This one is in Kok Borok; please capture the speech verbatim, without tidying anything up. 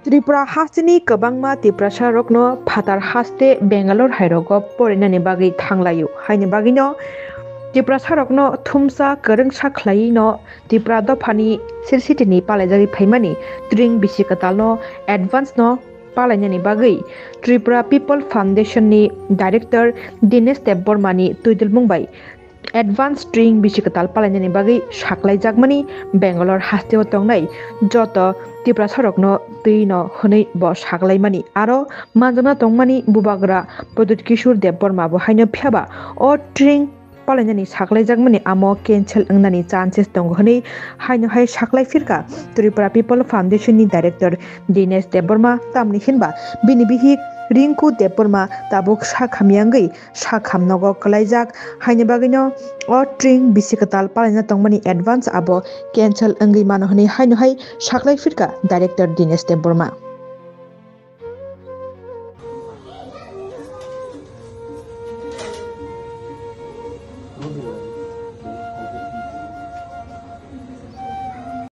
Tripura hasteni kwbangma Tiprasarokno phatar haste Bangalore hairogo porinani bagwi thanglaio. Haini bagwino Tiprasarokno thumsa kwrwngsa khlaiwino Tripura dophani sircity ni palaijagwi phaimani tring bisi kwtalno advance no palainani bagwi Tripura People Foundation ni Director Dinesh Debbarma ni twidulmung bai advance tring bisi kwtal palainani bagwi saklaijakmani Bangalore hasteo tongnai joto Tiprasarokno twino hwnwi bo saklaimani. Aro manjakna tongmani bubagra Pradyut Kishore Debbarma bo haino phiyaba o tring palainani saklaijakmani amo cancel wngnani chances tongo hwnwi haino hai saklai phirkha Tripura People Foundation ni Director Dinesh Debbarma, tamni hinba bini bihik Rinku Debbarma tabuk sak hamyangwi sak hamnogo kwlaijak, haini bagwino o tring bisi kwtal palaina tongmani advance abo cancel wngwi mano hwnwi haino hai saklai phirkha Director Dinesh Debbarma.